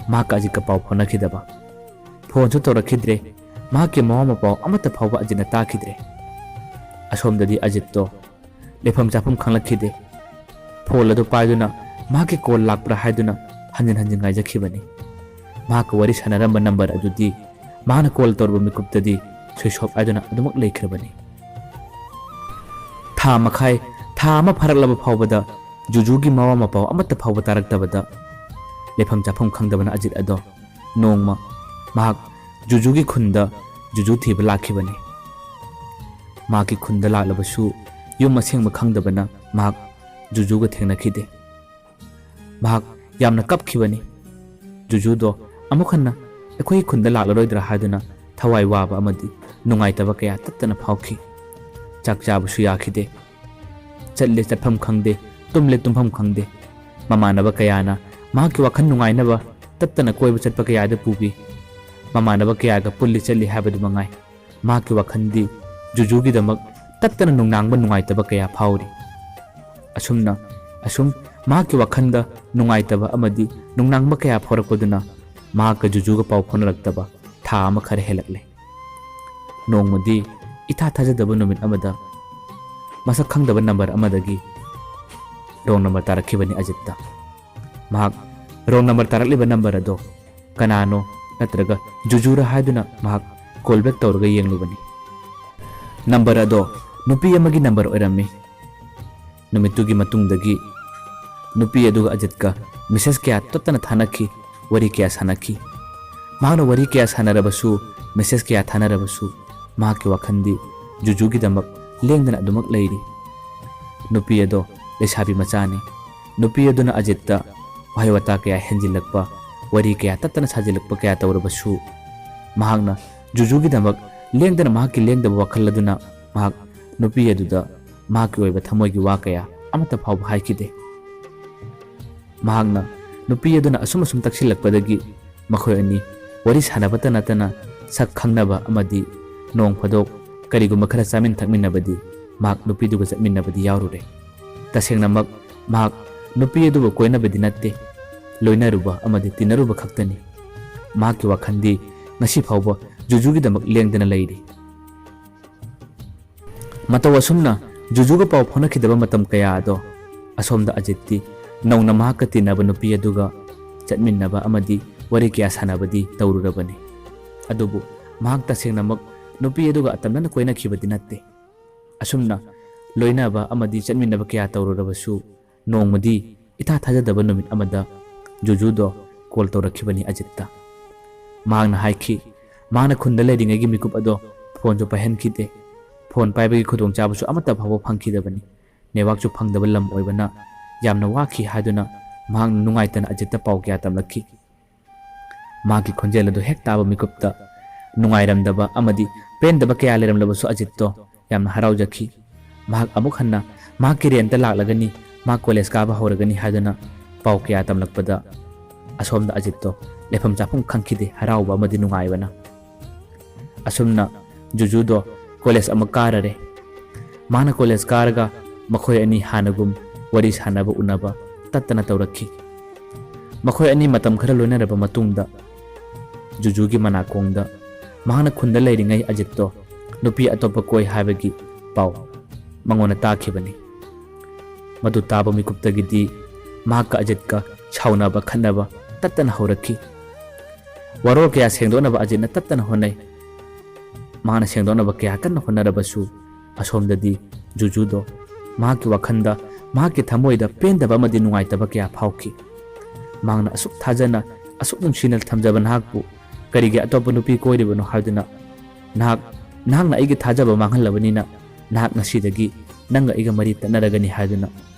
ꯃꯍꯥꯛꯀ ꯑꯖꯤꯠꯀ ꯄꯥꯎ ꯐꯥꯎꯅꯈꯤꯗꯕ꯫ ꯐꯣꯟꯁꯨ ꯇꯧꯔꯛꯈꯤꯗ꯭ꯔꯦ꯫ ꯃꯍꯥꯛꯀꯤ ꯃꯋꯥ ꯃꯄꯥꯎ ꯑꯃꯠꯇ ꯐꯥꯎꯕ ꯑꯖꯤꯠꯅ ꯇꯥꯈꯤꯗ꯭ꯔꯦ꯫ ꯑꯁꯣꯝꯗꯗꯤ ꯑꯖꯤꯠꯇꯣ ꯂꯩꯐꯝ ꯆꯥꯐꯝ ꯈꯪꯂꯛꯈꯤꯗꯦ꯫ ꯐꯣꯟ ꯑꯗꯨ ꯄꯥꯏꯗꯨꯅ ꯃꯍꯥꯛꯀꯤ ꯀꯣꯜ ꯂꯥꯛꯄ꯭ꯔꯥ ꯍꯥꯏꯗꯨꯅ ꯍꯟꯖꯤꯟ ꯍꯟꯖꯤꯟ ꯉꯥꯏꯖꯈꯤꯕꯅꯤ꯫ ꯃꯍꯥꯛꯀ ꯋꯥꯔꯤ ꯁꯥꯟꯅꯔꯝꯕ ꯅꯝꯕꯔ ꯑꯗꯨꯗꯤ ꯃꯍꯥꯛꯅ ꯀꯣꯜ ꯇꯧꯔꯕ ꯃꯤꯀꯨꯞꯇꯗꯤ switch off ꯍꯥꯏꯗꯨꯅ ꯑꯗꯨꯃꯛ ꯂꯩꯈ꯭ꯔꯕꯅꯤ꯫ ꯊꯥ ꯃꯈꯥꯏ, ꯊꯥ ꯑꯃ ꯐꯥꯔꯛꯂꯕ ꯐꯥꯎꯕꯗ ꯖꯨꯖꯨꯒꯤ ꯃꯋꯥ ꯃꯄꯥꯎ ꯑꯃꯠꯇ ꯐꯥꯎꯕ ꯇꯥꯔꯛꯇꯕꯗ ꯂꯩꯐꯝ ꯆꯥꯐꯝ ꯈꯪꯗꯕꯅ ꯑꯖꯤꯠ ꯑꯗꯣ ꯅꯣꯡꯃ ꯃꯍꯥꯛ ꯖꯨꯖꯨꯒꯤ ꯈꯨꯟꯗ ꯖꯨꯖꯨ ꯊꯤꯕ ꯂꯥꯛꯈꯤꯕꯅꯤ꯫ ꯃꯍꯥꯛꯀꯤ ꯈꯨꯟꯗ ꯂꯥꯛꯂꯕꯁꯨ ꯌꯨꯝ ꯑꯁꯦꯡꯕ ꯈꯪꯗꯕꯅ ꯃꯍꯥꯛ ꯖꯨꯖꯨꯒ ꯊꯦꯡꯅꯈꯤꯗꯦ꯫ ꯃꯍꯥꯛ ꯌꯥꯝꯅ ꯀꯞꯈꯤꯕꯅꯤ꯫ ꯖꯨꯖꯨꯗꯣ ꯑꯃꯨꯛ ꯍꯟꯅ ꯑꯩꯈꯣꯏꯒꯤ ꯈꯨꯟꯗ ꯂꯥꯛꯂꯔꯣꯏꯗ꯭ꯔꯥ ꯍꯥꯏꯗꯨꯅ ꯊꯋꯥꯏ ꯋꯥꯕ ꯑꯃꯗꯤ ꯅꯨꯡꯉꯥꯏꯇꯕ ꯀꯌꯥ ꯇꯠꯇꯅ ꯐꯥꯎꯈꯤ꯫ ꯆꯥꯛ ꯆꯥꯕꯁꯨ ꯌꯥꯈꯤꯗꯦ꯫ ꯆꯠꯂꯦ ꯆꯠꯐꯝ ꯈꯪꯗꯦ, ꯇꯨꯝꯂꯦ ꯇꯨꯝꯐꯝ ꯈꯪꯗꯦ꯫ ꯃꯃꯥꯟꯅꯕ ꯀꯌꯥꯅ ꯃꯍꯥꯛꯀꯤ ꯋꯥꯈꯜ ꯅꯨꯡꯉꯥꯏꯅꯕ ꯇꯠꯇꯅ ꯀꯣꯏꯕ ꯆꯠꯄ ꯀꯌꯥꯗ ꯄꯨꯕꯤ꯫ ꯃꯃꯥꯟꯅꯕ ꯀꯌꯥꯒ ꯄꯨꯜꯂꯤ ꯆꯠꯂꯤ ꯍꯥꯏꯕꯗꯨ ꯃꯉꯥꯏ꯫ ꯃꯍꯥꯛꯀꯤ ꯋꯥꯈꯜꯗꯤ ꯖꯨꯖꯨꯒꯤꯗꯃꯛ ꯇꯠꯇꯅ ꯅꯨꯡꯅꯥꯡꯕ ꯅꯨꯡꯉꯥꯏꯇꯕ ꯀꯌꯥ ꯐꯥꯎꯔꯤ꯫ ꯑꯁꯨꯝꯅ, ꯑꯁꯨꯝ ꯃꯍꯥꯛꯀꯤ ꯋꯥꯈꯜꯗ ꯅꯨꯡꯉꯥꯏꯇꯕ ꯑꯃꯗꯤ ꯅꯨꯡꯅꯥꯡꯕ ꯀꯌꯥ ꯐꯥꯎꯔꯛꯄꯗꯨꯅ ꯃꯍꯥꯛꯀ ꯖꯨꯖꯨꯒ ꯄꯥꯎ ꯐꯥꯎꯅꯔꯛꯇꯕ ꯊꯥ ꯑꯃ ꯈꯔ ꯍꯦꯜꯂꯛꯂꯦ꯫ ꯅꯣꯡꯃꯗꯤ ꯏꯊꯥ ꯊꯥꯖꯗꯕ ꯅꯨꯃꯤꯠ ꯑꯃꯗ ꯃꯁꯛ ꯈꯪꯗꯕ ꯅꯝꯕꯔ ꯑꯃꯗꯒꯤ ꯔꯣꯡ ꯅꯝꯕꯔ ꯇꯥꯔꯛꯈꯤꯕꯅꯤ ꯑꯖꯤꯠꯇ꯫ ꯃꯍꯥꯛ ꯔꯣꯡ ꯅꯝꯕꯔ ꯇꯥꯔꯛꯂꯤꯕ ꯅꯝꯕꯔ ꯑꯗꯣ ꯀꯅꯥꯅꯣ ꯅꯠꯇ꯭ꯔꯒ ꯖꯨꯖꯨꯔ ꯍꯥꯏꯗꯨꯅ ꯃꯍꯥꯛ ꯀꯣꯜ ꯕꯦꯛ ꯇꯧꯔꯒ ꯌꯦꯡꯂꯨꯕꯅꯤ꯫ ꯅꯝꯕꯔ ꯑꯗꯣ ꯅꯨꯄꯤ ꯑꯃꯒꯤ ꯅꯝꯕꯔ ꯑꯣꯏꯔꯝꯃꯤ꯫ ꯅꯨꯃꯤꯠꯇꯨꯒꯤ ꯃꯇꯨꯡꯗꯒꯤ ꯅꯨꯄꯤ ꯑꯗꯨꯒ ꯑꯖꯤꯠꯀ ꯃꯦꯁꯦꯖ ꯀꯌꯥ ꯇꯠꯇꯅ ꯊꯥꯅꯈꯤ, ꯋꯥꯔꯤ ꯀꯌꯥ ꯁꯥꯟꯅꯈꯤ꯫ ꯃꯍꯥꯛꯅ ꯋꯥꯔꯤ ꯀꯌꯥ ꯁꯥꯟꯅꯔꯕꯁꯨ, ꯃꯦꯁꯦꯖ ꯀꯌꯥ ꯊꯥꯅꯔꯕꯁꯨ, ꯃꯍꯥꯛꯀꯤ ꯋꯥꯈꯜꯗꯤ ꯖꯨꯖꯨꯒꯤꯗꯃꯛ ꯂꯦꯡꯗꯅ ꯑꯗꯨꯃꯛ ꯂꯩꯔꯤ꯫ ꯅꯨꯄꯤ ꯑꯗꯣ ꯂꯩꯁꯥꯕꯤ ꯃꯆꯥꯅꯤ꯫ ꯅꯨꯄꯤ ꯑꯗꯨꯅ ꯑꯖꯤꯠꯇ ꯋꯥꯍꯩ ꯋꯥꯇꯥ ꯀꯌꯥ ꯍꯦꯟꯖꯤꯜꯂꯛꯄ, ꯋꯥꯔꯤ ꯀꯌꯥ ꯇꯠꯇꯅ ꯁꯥꯖꯤꯜꯂꯛꯄ ꯀꯌꯥ ꯇꯧꯔꯕꯁꯨ, ꯃꯍꯥꯛꯅ ꯖꯨꯖꯨꯒꯤꯗꯃꯛ ꯂꯦꯡꯗꯅ ꯃꯍꯥꯛꯀꯤ ꯂꯦꯡꯗꯕ ꯋꯥꯈꯜ ꯑꯗꯨꯅ ꯃꯍꯥꯛ ꯅꯨꯄꯤ ꯑꯗꯨꯗ ꯃꯍꯥꯛꯀꯤ ꯑꯣꯏꯕ ꯊꯃꯣꯏꯒꯤ ꯋꯥ ꯀꯌꯥ ꯑꯃꯠꯇ ꯐꯥꯎꯕ ꯍꯥꯏꯈꯤꯗꯦ꯫ ꯃꯍꯥꯛꯅ ꯅꯨꯄꯤ ꯑꯗꯨꯅ ꯑꯁꯨꯝ ꯑꯁꯨꯝ ꯇꯛꯁꯤꯜꯂꯛꯄꯗꯒꯤ ꯃꯈꯣꯏ ꯑꯅꯤ ꯋꯥꯔꯤ ꯁꯥꯟꯅꯕꯇ ꯅꯠꯇꯅ ꯁꯛ ꯈꯪꯅꯕ ꯑꯃꯗꯤ ꯅꯣꯡ ꯐꯥꯗꯣꯛ ꯀꯔꯤꯒꯨꯝꯕ ꯈꯔ ꯆꯥꯃꯤꯟ ꯊꯛꯃꯤꯟꯅꯕꯗꯤ ꯃꯍꯥꯛ ꯅꯨꯄꯤꯗꯨꯒ ꯆꯠꯃꯤꯟꯅꯕꯗꯤ ꯌꯥꯎꯔꯨꯔꯦ꯫ ꯇꯁꯦꯡꯅꯃꯛ ꯃꯍꯥꯛ ꯅꯨꯄꯤ ꯑꯗꯨꯕꯨ ꯀꯣꯏꯅꯕꯗꯤ ꯅꯠꯇꯦ, ꯂꯣꯏꯅꯔꯨꯕ ꯑꯃꯗꯤ ꯇꯤꯟꯅꯔꯨꯕ ꯈꯛꯇꯅꯤ꯫ ꯃꯍꯥꯛꯀꯤ ꯋꯥꯈꯜꯗꯤ ꯉꯁꯤ ꯐꯥꯎꯕ ꯖꯨꯖꯨꯒꯤꯗꯃꯛ ꯂꯦꯡꯗꯅ ꯂꯩꯔꯤ꯫ ꯃꯇꯧ ꯑꯁꯨꯝꯅ ꯖꯨꯖꯨꯒ ꯄꯥꯎ ꯐꯥꯎꯅꯈꯤꯗꯕ ꯃꯇꯝ ꯀꯌꯥ ꯑꯗꯣ ꯑꯁꯣꯝꯗ ꯑꯖꯤꯠꯇꯤ ꯅꯧꯅ ꯃꯍꯥꯛꯀ ꯇꯤꯟꯅꯕ ꯅꯨꯄꯤ ꯑꯗꯨꯒ ꯆꯠꯃꯤꯟꯅꯕ ꯑꯃꯗꯤ ꯋꯥꯔꯤ ꯀꯌꯥ ꯁꯥꯟꯅꯕꯗꯤ ꯇꯧꯔꯨꯔꯕꯅꯤ꯫ ꯑꯗꯨꯕꯨ ꯃꯍꯥꯛ ꯇꯁꯦꯡꯅꯃꯛ ꯅꯨꯄꯤ ꯑꯗꯨꯒ ꯑꯇꯝꯅꯅ ꯀꯣꯏꯅꯈꯤꯕꯗꯤ ꯅꯠꯇꯦ꯫ ꯑꯁꯨꯝꯅ ꯂꯣꯏꯅꯕ ꯑꯃꯗꯤ ꯆꯠꯃꯤꯟꯅꯕ ꯀꯌꯥ ꯇꯧꯔꯨꯔꯕꯁꯨ ꯅꯣꯡꯃꯗꯤ ꯏꯊꯥ ꯊꯥꯖꯗꯕ ꯅꯨꯃꯤꯠ ꯑꯃꯗ ꯖꯨꯖꯨꯗꯣ ꯀꯣꯜ ꯇꯧꯔꯛꯈꯤꯕꯅꯤ ꯑꯖꯤꯠꯇ꯫ ꯃꯍꯥꯛꯅ ꯍꯥꯏꯈꯤ, ꯃꯍꯥꯛꯅ ꯈꯨꯟꯗ ꯂꯩꯔꯤꯉꯩꯒꯤ ꯃꯤꯀꯨꯞ ꯑꯗꯣ ꯐꯣꯟꯁꯨ ꯄꯥꯏꯍꯟꯈꯤꯗꯦ꯫ ꯐꯣꯟ ꯄꯥꯏꯕꯒꯤ ꯈꯨꯗꯣꯡꯆꯥꯕꯁꯨ ꯑꯃꯠꯇ ꯐꯥꯎꯕ ꯐꯪꯈꯤꯗꯕꯅꯤ꯫ ꯅꯦꯠꯋꯥꯛꯁꯨ ꯐꯪꯗꯕ ꯂꯝ ꯑꯣꯏꯕꯅ ꯌꯥꯝꯅ ꯋꯥꯈꯤ ꯍꯥꯏꯗꯨꯅ ꯃꯍꯥꯛꯅ ꯅꯨꯡꯉꯥꯏꯇꯅ ꯑꯖꯤꯠꯇ ꯄꯥꯎ ꯀꯌꯥ ꯇꯝꯂꯛꯈꯤ꯫ ꯃꯍꯥꯛꯀꯤ ꯈꯣꯟꯖꯦꯜ ꯑꯗꯨ ꯍꯦꯛ ꯇꯥꯕ ꯃꯤꯀꯨꯞꯇ ꯅꯨꯡꯉꯥꯏꯔꯝꯗꯕ ꯑꯃꯗꯤ ꯄꯦꯟꯗꯕ ꯀꯌꯥ ꯂꯩꯔꯝꯂꯕꯁꯨ ꯑꯖꯤꯠꯇꯣ ꯌꯥꯝꯅ ꯍꯔꯥꯎꯖꯈꯤ꯫ ꯃꯍꯥꯛ ꯑꯃꯨꯛ ꯍꯟꯅ ꯃꯍꯥꯛꯀꯤ ꯔꯦꯟꯇ ꯂꯥꯛꯂꯒꯅꯤ, ꯃꯍꯥꯛ ꯀꯣꯂꯦꯖ ꯀꯥꯕ ꯍꯧꯔꯒꯅꯤ ꯍꯥꯏꯗꯨꯅ ꯄꯥꯎ ꯀꯌꯥ ꯇꯝꯂꯛꯄꯗ ꯑꯁꯣꯝꯗ ꯑꯖꯤꯠꯇꯣ ꯂꯩꯐꯝ ꯆꯥꯐꯝ ꯈꯪꯈꯤꯗꯦ ꯍꯔꯥꯎꯕ ꯑꯃꯗꯤ ꯅꯨꯡꯉꯥꯏꯕꯅ꯫ ꯑꯁꯨꯝꯅ ꯖꯨꯖꯨꯗꯣ ꯀꯣꯂꯦꯖ ꯑꯃꯨꯛ ꯀꯥꯔꯔꯦ꯫ ꯃꯥꯅ ꯀꯣꯂꯦꯖ ꯀꯥꯔꯒ ꯃꯈꯣꯏ ꯑꯅꯤ ꯍꯥꯟꯅꯒꯨꯝ ꯋꯥꯔꯤ ꯁꯥꯟꯅꯕ ꯎꯅꯕ ꯇꯠꯇꯅ ꯇꯧꯔꯛꯈꯤ꯫ ꯃꯈꯣꯏ ꯑꯅꯤ ꯃꯇꯝ ꯈꯔ ꯂꯣꯏꯅꯔꯕ ꯃꯇꯨꯡꯗ ꯖꯨꯖꯨꯒꯤ ꯃꯅꯥꯀꯣꯡꯗ ꯃꯍꯥꯛꯅ ꯈꯨꯟꯗ ꯂꯩꯔꯤꯉꯩ ꯑꯖꯤꯠꯇꯣ ꯅꯨꯄꯤ ꯑꯇꯣꯞꯄ ꯀꯣꯏ ꯍꯥꯏꯕꯒꯤ ꯄꯥꯎ ꯃꯉꯣꯟꯗ ꯇꯥꯈꯤꯕꯅꯤ꯫ ꯃꯗꯨ ꯇꯥꯕ ꯃꯤꯀꯨꯞꯇꯒꯤꯗꯤ ꯃꯍꯥꯛꯀ ꯑꯖꯤꯠꯀ ꯁꯥꯎꯅꯕ ꯈꯠꯅꯕ ꯇꯠꯇꯅ ꯍꯧꯔꯛꯈꯤ꯫ ꯋꯥꯔꯣꯜ ꯀꯌꯥ ꯁꯦꯡꯗꯣꯛꯅꯕ ꯑꯖꯤꯠꯅ ꯇꯠꯇꯅ ꯍꯣꯠꯅꯩ꯫ ꯃꯍꯥꯛꯅ ꯁꯦꯡꯗꯣꯛꯅꯕ ꯀꯌꯥ ꯀꯟꯅ ꯍꯣꯠꯅꯔꯕꯁꯨ ꯑꯁꯣꯝꯗꯗꯤ ꯖꯨꯖꯨꯗꯣ ꯃꯍꯥꯛꯀꯤ ꯋꯥꯈꯜꯗ ꯃꯍꯥꯛꯀꯤ ꯊꯃꯣꯏꯗ ꯄꯦꯟꯗꯕ ꯑꯃꯗꯤ ꯅꯨꯡꯉꯥꯏꯇꯕ ꯀꯌꯥ ꯐꯥꯎꯈꯤ꯫ ꯃꯍꯥꯛꯅ ꯑꯁꯨꯛ ꯊꯥꯖꯅ ꯑꯁꯨꯛ ꯅꯨꯡꯁꯤꯅ ꯊꯝꯖꯕ ꯅꯍꯥꯛꯄꯨ ꯀꯔꯤꯒꯤ ꯑꯇꯣꯞꯄ ꯅꯨꯄꯤ ꯀꯣꯏꯔꯤꯕꯅꯣ ꯍꯥꯏꯗꯨꯅ ꯅꯍꯥꯛ ꯅꯍꯥꯛꯅ ꯑꯩꯒꯤ ꯊꯥꯖꯕ ꯃꯥꯡꯍꯜꯂꯕꯅꯤꯅ ꯅꯍꯥꯛ ꯉꯁꯤꯗꯒꯤ ꯅꯪꯒ ꯑꯩꯒ ꯃꯔꯤ ꯇꯠꯅꯔꯒꯅꯤ ꯍꯥꯏꯗꯨꯅ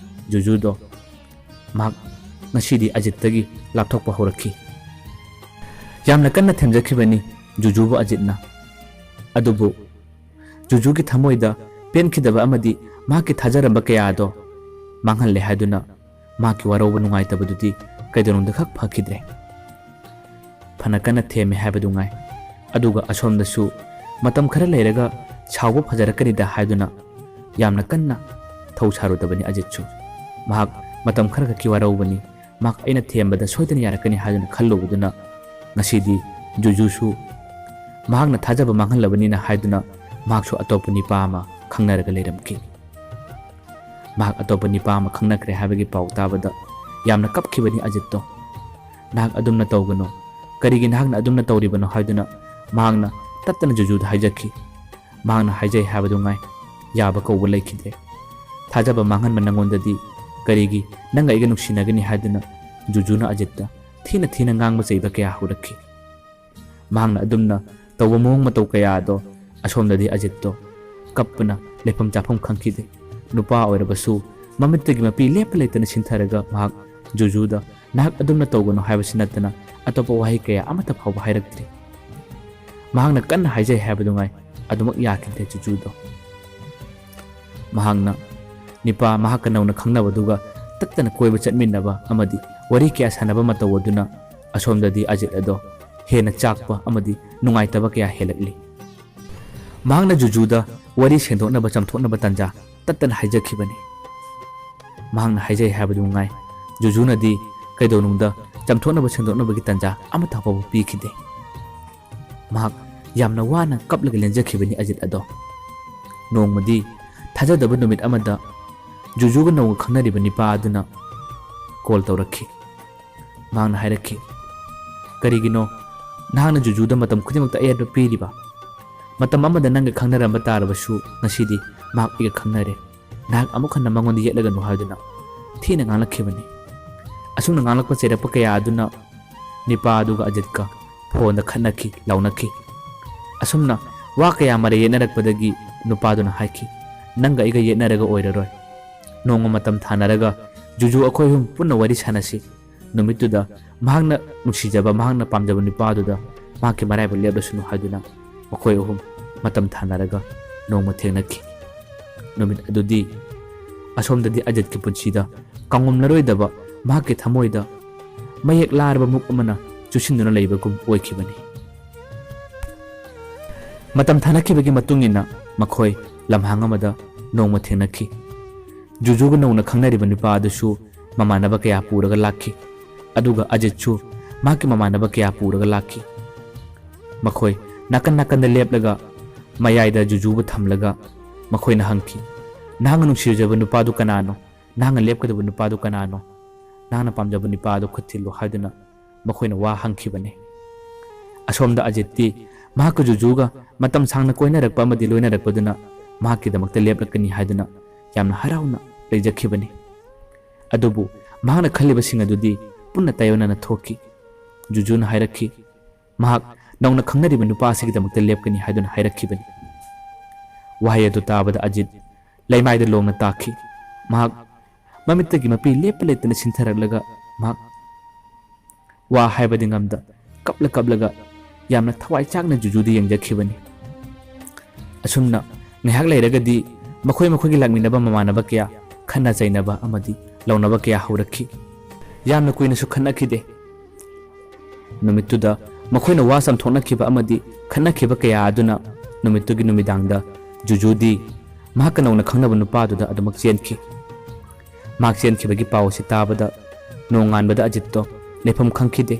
ꯖꯨꯖꯨꯗꯣ ꯃꯍꯥꯛ ꯉꯁꯤꯗꯤ ꯑꯖꯤꯠꯇꯒꯤ ꯂꯥꯞꯊꯣꯛꯄ ꯍꯧꯔꯛꯈꯤ꯫ ꯌꯥꯝꯅ ꯀꯟꯅ ꯊꯦꯝꯖꯈꯤꯕꯅꯤ ꯖꯨꯖꯨꯕꯨ ꯑꯖꯤꯠꯅ꯫ ꯑꯗꯨꯕꯨ ꯖꯨꯖꯨꯒꯤ ꯊꯃꯣꯏꯗ ꯄꯦꯟꯈꯤꯗꯕ ꯑꯃꯗꯤ ꯃꯍꯥꯛꯀꯤ ꯊꯥꯖꯔꯝꯕ ꯀꯌꯥ ꯑꯗꯣ ꯃꯥꯡꯍꯜꯂꯦ ꯍꯥꯏꯗꯨꯅ ꯃꯍꯥꯛꯀꯤ ꯋꯥꯔꯧꯕ ꯅꯨꯡꯉꯥꯏꯇꯕꯗꯨꯗꯤ ꯀꯩꯗꯧꯅꯨꯡꯗ ꯈꯛ ꯐꯈꯤꯗ꯭ꯔꯦ꯫ ꯐꯅ ꯀꯟꯅ ꯊꯦꯝꯃꯦ ꯍꯥꯏꯕꯗꯨ ꯉꯥꯏ꯫ ꯑꯗꯨꯒ ꯑꯁꯣꯝꯗꯁꯨ ꯃꯇꯝ ꯈꯔ ꯂꯩꯔꯒ ꯁꯥꯎꯕ ꯐꯖꯔꯛꯀꯅꯤꯗ ꯍꯥꯏꯗꯨꯅ ꯌꯥꯝꯅ ꯀꯟꯅ ꯊꯧ ꯁꯥꯔꯨꯗꯕꯅꯤ ꯑꯖꯤꯠꯁꯨ꯫ ꯃꯍꯥꯛ ꯃꯇꯝ ꯈꯔꯈꯛꯀꯤ ꯋꯥꯔꯧꯕꯅꯤ, ꯃꯍꯥꯛ ꯑꯩꯅ ꯊꯦꯝꯕꯗ ꯁꯣꯏꯗꯅ ꯌꯥꯔꯛꯀꯅꯤ ꯍꯥꯏꯗꯨꯅ ꯈꯜꯂꯨꯕꯗꯨꯅ ꯉꯁꯤꯗꯤ ꯖꯨꯖꯨꯁꯨ ꯃꯍꯥꯛꯅ ꯊꯥꯖꯕ ꯃꯥꯡꯍꯜꯂꯕꯅꯤꯅ ꯍꯥꯏꯗꯨꯅ ꯃꯍꯥꯛꯁꯨ ꯑꯇꯣꯞꯄ ꯅꯤꯄꯥ ꯑꯃ ꯈꯪꯅꯔꯒ ꯂꯩꯔꯝꯈꯤ꯫ ꯃꯍꯥꯛ ꯑꯇꯣꯞꯄ ꯅꯤꯄꯥ ꯑꯃ ꯈꯪꯅꯈ꯭ꯔꯦ ꯍꯥꯏꯕꯒꯤ ꯄꯥꯎ ꯇꯥꯕꯗ ꯌꯥꯝꯅ ꯀꯞꯈꯤꯕꯅꯤ ꯑꯖꯤꯠꯇꯣ꯫ "ꯅꯍꯥꯛ ꯑꯗꯨꯝꯅ ꯇꯧꯒꯅꯨ꯫ ꯀꯔꯤꯒꯤ ꯅꯍꯥꯛꯅ ꯑꯗꯨꯝꯅ ꯇꯧꯔꯤꯕꯅꯣ?" ꯍꯥꯏꯗꯨꯅ ꯃꯍꯥꯛꯅ ꯇꯠꯇꯅ ꯖꯨꯖꯨꯗ ꯍꯥꯏꯖꯈꯤ꯫ ꯃꯍꯥꯛꯅ ꯍꯥꯏꯖꯩ ꯍꯥꯏꯕꯗꯨ ꯉꯥꯏ꯫ ꯌꯥꯕ ꯀꯧꯕ ꯂꯩꯈꯤꯗ꯭ꯔꯦ꯫ "ꯊꯥꯖꯕ ꯃꯥꯡꯍꯟꯕ ꯅꯪꯉꯣꯟꯗꯗꯤ ꯀꯔꯤꯒꯤ ꯅꯪꯒ ꯑꯩꯒ ꯅꯨꯡꯁꯤꯅꯒꯅꯤ?" ꯍꯥꯏꯗꯨꯅ ꯖꯨꯖꯨꯅ ꯑꯖꯤꯠꯇ ꯊꯤꯅ ꯊꯤꯅ ꯉꯥꯡꯕ ꯆꯩꯕ ꯀꯌꯥ ꯍꯧꯔꯛꯈꯤ꯫ ꯃꯍꯥꯛꯅ ꯑꯗꯨꯝꯅ ꯇꯧꯕ ꯃꯑꯣꯡ ꯃꯇꯧ ꯀꯌꯥ ꯑꯗꯣ ꯑꯁꯣꯝꯗꯗꯤ ꯑꯖꯤꯠꯇꯣ ꯀꯞꯄꯅ ꯂꯩꯐꯝ ꯆꯥꯐꯝ ꯈꯪꯈꯤꯗꯦ꯫ ꯅꯨꯄꯥ ꯑꯣꯏꯔꯕꯁꯨ ꯃꯃꯤꯠꯇꯒꯤ ꯃꯄꯤ ꯂꯦꯞꯄ ꯂꯩꯇꯅ ꯁꯤꯟꯊꯔꯒ ꯃꯍꯥꯛ ꯖꯨꯖꯨꯗ "ꯅꯍꯥꯛ ꯑꯗꯨꯝꯅ ꯇꯧꯒꯅꯨ" ꯍꯥꯏꯕꯁꯤ ꯅꯠꯇꯅ ꯑꯇꯣꯞꯄ ꯋꯥꯍꯩ ꯀꯌꯥ ꯑꯃꯠꯇ ꯐꯥꯎꯕ ꯍꯥꯏꯔꯛꯇ꯭ꯔꯤ꯫ ꯃꯍꯥꯛꯅ ꯀꯟꯅ ꯍꯥꯏꯖꯩ ꯍꯥꯏꯕꯗꯨꯉꯥꯏ ꯑꯗꯨꯃꯛ ꯌꯥꯈꯤꯗ꯭ꯔꯦ ꯖꯨꯖꯨꯗꯣ꯫ ꯃꯍꯥꯛꯅ ꯅꯤꯄꯥ ꯃꯍꯥꯛꯀ ꯅꯧꯅ ꯈꯪꯅꯕꯗꯨꯒ ꯇꯠꯇꯅ ꯀꯣꯏꯕ ꯆꯠꯃꯤꯟꯅꯕ ꯑꯃꯗꯤ ꯋꯥꯔꯤ ꯀꯌꯥ ꯁꯥꯟꯅꯕ ꯃꯇꯧ ꯑꯗꯨꯅ ꯑꯁꯣꯝꯗꯗꯤ ꯑꯖꯤꯠ ꯑꯗꯣ ꯍꯦꯟꯅ ꯆꯥꯛꯄ ꯑꯃꯗꯤ ꯅꯨꯡꯉꯥꯏꯇꯕ ꯀꯌꯥ ꯍꯦꯜꯂꯛꯂꯤ꯫ ꯃꯍꯥꯛꯅ ꯖꯨꯖꯨꯗ ꯋꯥꯔꯤ ꯁꯦꯡꯗꯣꯛꯅꯕ ꯆꯝꯊꯣꯛꯅꯕ ꯇꯥꯟꯖꯥ ꯇꯠꯇꯅ ꯍꯥꯏꯖꯈꯤꯕꯅꯤ꯫ ꯃꯍꯥꯛꯅ ꯍꯥꯏꯖꯩ ꯍꯥꯏꯕꯗꯨ ꯉꯥꯏ ꯖꯨꯖꯨꯅꯗꯤ ꯀꯩꯗꯧꯅꯨꯡꯗ ꯆꯝꯊꯣꯛꯅꯕ ꯁꯦꯡꯗꯣꯛꯅꯕꯒꯤ ꯇꯥꯟꯖꯥ ꯑꯃꯠꯇ ꯐꯥꯎꯕ ꯄꯤꯈꯤꯗꯦ꯫ ꯃꯍꯥꯛ ꯌꯥꯝꯅ ꯋꯥꯅ ꯀꯞꯂꯒ ꯂꯦꯟꯖꯈꯤꯕꯅꯤ ꯑꯖꯤꯠ ꯑꯗꯣ꯫ ꯅꯣꯡꯃꯗꯤ ꯊꯥꯖꯗꯕ ꯅꯨꯃꯤꯠ ꯑꯃꯗ ꯖꯨꯖꯨꯒ ꯅꯧꯅ ꯈꯪꯅꯔꯤꯕ ꯅꯤꯄꯥ ꯑꯗꯨꯅ ꯀꯣꯜ ꯇꯧꯔꯛꯈꯤ꯫ ꯃꯍꯥꯛꯅ ꯍꯥꯏꯔꯛꯈꯤ, "ꯀꯔꯤꯒꯤꯅꯣ ꯅꯍꯥꯛꯅ ꯖꯨꯖꯨꯗ ꯃꯇꯝ ꯈꯨꯗꯤꯡꯃꯛꯇ ꯑꯌꯦꯠꯄ ꯄꯤꯔꯤꯕ? ꯃꯇꯝ ꯑꯃꯗ ꯅꯪꯒ ꯈꯪꯅꯔꯝꯕ ꯇꯥꯔꯕꯁꯨ ꯉꯁꯤꯗꯤ ꯃꯍꯥꯛ ꯑꯩꯒ ꯈꯪꯅꯔꯦ꯫ ꯅꯍꯥꯛ ꯑꯃꯨꯛ ꯍꯟꯅ ꯃꯉꯣꯟꯗ ꯌꯦꯠꯂꯒꯅꯨ" ꯍꯥꯏꯗꯨꯅ ꯊꯤꯅ ꯉꯥꯡꯂꯛꯈꯤꯕꯅꯤ꯫ ꯑꯁꯨꯝꯅ ꯉꯥꯡꯂꯛꯄ ꯆꯩꯔꯛꯄ ꯀꯌꯥ ꯑꯗꯨꯅ ꯅꯤꯄꯥ ꯑꯗꯨꯒ ꯑꯖꯤꯠꯀ ꯐꯣꯟꯗ ꯈꯠꯅꯈꯤ, ꯂꯥꯎꯅꯈꯤ꯫ ꯑꯁꯨꯝꯅ ꯋꯥ ꯀꯌꯥ ꯃꯔꯩ ꯌꯦꯠꯅꯔꯛꯄꯗꯒꯤ ꯅꯨꯄꯥꯗꯨꯅ ꯍꯥꯏꯈꯤ, "ꯅꯪꯒ ꯑꯩꯒ ꯌꯦꯠꯅꯔꯒ ꯑꯣꯏꯔꯔꯣꯏ꯫ ꯅꯣꯡꯃ ꯃꯇꯝ ꯊꯥꯅꯔꯒ ꯖꯨꯖꯨ ꯑꯩꯈꯣꯏ ꯑꯍꯨꯝ ꯄꯨꯟꯅ ꯋꯥꯔꯤ ꯁꯥꯟꯅꯁꯤ"꯫ ꯅꯨꯃꯤꯠꯇꯨꯗ ꯃꯍꯥꯛꯅ ꯅꯨꯡꯁꯤꯖꯕ, ꯃꯍꯥꯛꯅ ꯄꯥꯝꯖꯕ ꯅꯨꯄꯥꯗꯨꯗ ꯃꯍꯥꯛꯀꯤ ꯃꯔꯥꯏꯕꯛ ꯂꯦꯞꯂꯁꯅꯨ ꯍꯥꯏꯗꯨꯅ ꯃꯈꯣꯏ ꯑꯍꯨꯝ ꯃꯇꯝ ꯊꯥꯅꯔꯒ ꯅꯣꯡꯃ ꯊꯦꯡꯅꯈꯤ꯫ ꯅꯨꯃꯤꯠ ꯑꯗꯨꯗꯤ ꯑꯁꯣꯝꯗꯗꯤ ꯑꯖꯤꯠꯀꯤ ꯄꯨꯟꯁꯤꯗ ꯀꯥꯎꯉꯝꯂꯔꯣꯏꯗꯕ, ꯃꯍꯥꯛꯀꯤ ꯊꯃꯣꯏꯗ ꯃꯌꯦꯛ ꯂꯥꯔꯕ ꯃꯨꯛ ꯑꯃꯅ ꯆꯨꯁꯤꯟꯗꯨꯅ ꯂꯩꯕꯒꯨꯝ ꯑꯣꯏꯈꯤꯕꯅꯤ꯫ ꯃꯇꯝ ꯊꯥꯅꯈꯤꯕꯒꯤ ꯃꯇꯨꯡ ꯏꯟꯅ ꯃꯈꯣꯏ ꯂꯝꯍꯥꯡ ꯑꯃꯗ ꯅꯣꯡꯃ ꯊꯦꯡꯅꯈꯤ꯫ ꯖꯨꯖꯨꯒ ꯅꯧꯅ ꯈꯪꯅꯔꯤꯕ ꯅꯨꯄꯥ ꯑꯗꯨꯁꯨ ꯃꯃꯥꯟꯅꯕ ꯀꯌꯥ ꯄꯨꯔꯒ ꯂꯥꯛꯈꯤ, ꯑꯗꯨꯒ ꯑꯖꯤꯠꯁꯨ ꯃꯍꯥꯛꯀꯤ ꯃꯃꯥꯟꯅꯕ ꯀꯌꯥ ꯄꯨꯔꯒ ꯂꯥꯛꯈꯤ꯫ ꯃꯈꯣꯏ ꯅꯥꯀꯟ ꯅꯥꯀꯟꯗ ꯂꯦꯞꯂꯒ ꯃꯌꯥꯏꯗ ꯖꯨꯖꯨꯕꯨ ꯊꯝꯂꯒ ꯃꯈꯣꯏꯅ ꯍꯪꯈꯤ, "ꯅꯍꯥꯛꯅ ꯅꯨꯡꯁꯤꯖꯕ ꯅꯨꯄꯥꯗꯨ ꯀꯅꯥꯅꯣ? ꯅꯍꯥꯛꯅ ꯂꯦꯞꯀꯗꯕ ꯅꯨꯄꯥꯗꯨ ꯀꯅꯥꯅꯣ? ꯅꯍꯥꯛꯅ ꯄꯥꯝꯖꯕ ꯅꯨꯄꯥꯗꯨ ꯈꯨꯠ ꯊꯤꯜꯂꯨ" ꯍꯥꯏꯗꯨꯅ ꯃꯈꯣꯏꯅ ꯋꯥ ꯍꯪꯈꯤꯕꯅꯤ꯫ ꯑꯁꯣꯝꯗ ꯑꯖꯤꯠꯇꯤ ꯃꯍꯥꯛꯀ ꯖꯨꯖꯨꯒ ꯃꯇꯝ ꯁꯥꯡꯅ ꯀꯣꯏꯅꯔꯛꯄ ꯑꯃꯗꯤ ꯂꯣꯏꯅꯔꯛꯄꯗꯨꯅ ꯃꯍꯥꯛꯀꯤꯗꯃꯛꯇ ꯂꯦꯞꯂꯛꯀꯅꯤ ꯍꯥꯏꯗꯨꯅ ꯌꯥꯝꯅ ꯍꯔꯥꯎꯅ ꯂꯩꯖꯈꯤꯕꯅꯤ꯫ ꯑꯗꯨꯕꯨ ꯃꯍꯥꯛꯅ ꯈꯜꯂꯤꯕꯁꯤꯡ ꯑꯗꯨꯗꯤ ꯄꯨꯟꯅ ꯇꯥꯏꯑꯣꯟꯅꯅ ꯊꯣꯛꯈꯤ꯫ ꯖꯨꯖꯨꯅ ꯍꯥꯏꯔꯛꯈꯤ, ꯃꯍꯥꯛ ꯅꯧꯅ ꯈꯪꯅꯔꯤꯕ ꯅꯨꯄꯥ ꯑꯁꯤꯒꯤꯗꯃꯛꯇ ꯂꯦꯞꯀꯅꯤ ꯍꯥꯏꯗꯨꯅ ꯍꯥꯏꯔꯛꯈꯤꯕꯅꯤ꯫ ꯋꯥꯍꯩ ꯑꯗꯨ ꯇꯥꯕꯗ ꯑꯖꯤꯠ ꯂꯩꯃꯥꯏꯗ ꯂꯣꯡꯅ ꯇꯥꯈꯤ꯫ ꯃꯍꯥꯛ ꯃꯃꯤꯠꯇꯒꯤ ꯃꯄꯤ ꯂꯦꯞꯄ ꯂꯩꯇꯅ ꯁꯤꯟꯊꯔꯛꯂꯒ ꯃꯍꯥꯛ ꯋꯥ ꯍꯥꯏꯕꯗꯤ ꯉꯝꯗ ꯀꯞꯂ ꯀꯞꯂꯒ ꯌꯥꯝꯅ ꯊꯋꯥꯏ ꯆꯥꯛꯅ ꯖꯨꯖꯨꯗ ꯌꯦꯡꯖꯈꯤꯕꯅꯤ꯫ ꯑꯁꯨꯝꯅ ꯉꯥꯏꯍꯥꯛ ꯂꯩꯔꯒꯗꯤ ꯃꯈꯣꯏ ꯃꯈꯣꯏꯒꯤ ꯂꯥꯛꯃꯤꯟꯅꯕ ꯃꯃꯥꯟꯅꯕ ꯀꯌꯥ ꯈꯠꯅ ꯆꯩꯅꯕ ꯑꯃꯗꯤ ꯂꯥꯎꯅꯕ ꯀꯌꯥ ꯍꯧꯔꯛꯈꯤ꯫ ꯌꯥꯝꯅ ꯀꯨꯏꯅꯁꯨ ꯈꯠꯅꯈꯤꯗꯦ꯫ ꯅꯨꯃꯤꯠꯇꯨꯗ ꯃꯈꯣꯏꯅ ꯋꯥ ꯆꯥꯝꯊꯣꯛꯅꯈꯤꯕ ꯑꯃꯗꯤ ꯈꯠꯅꯈꯤꯕ ꯀꯌꯥ ꯑꯗꯨꯅ ꯅꯨꯃꯤꯠꯇꯨꯒꯤ ꯅꯨꯃꯤꯗꯥꯡꯗ ꯖꯨꯖꯨꯗꯤ ꯃꯍꯥꯛꯀ ꯅꯧꯅ ꯈꯪꯅꯕ ꯅꯨꯄꯥꯗꯨꯗ ꯑꯗꯨꯃꯛ ꯆꯦꯟꯈꯤ꯫ ꯃꯍꯥꯛ ꯆꯦꯟꯈꯤꯕꯒꯤ ꯄꯥꯎ ꯑꯁꯤ ꯇꯥꯕꯗ ꯅꯣꯡꯉꯥꯟꯕꯗ ꯑꯖꯤꯠꯇꯣ ꯂꯩꯐꯝ ꯈꯪꯈꯤꯗꯦ꯫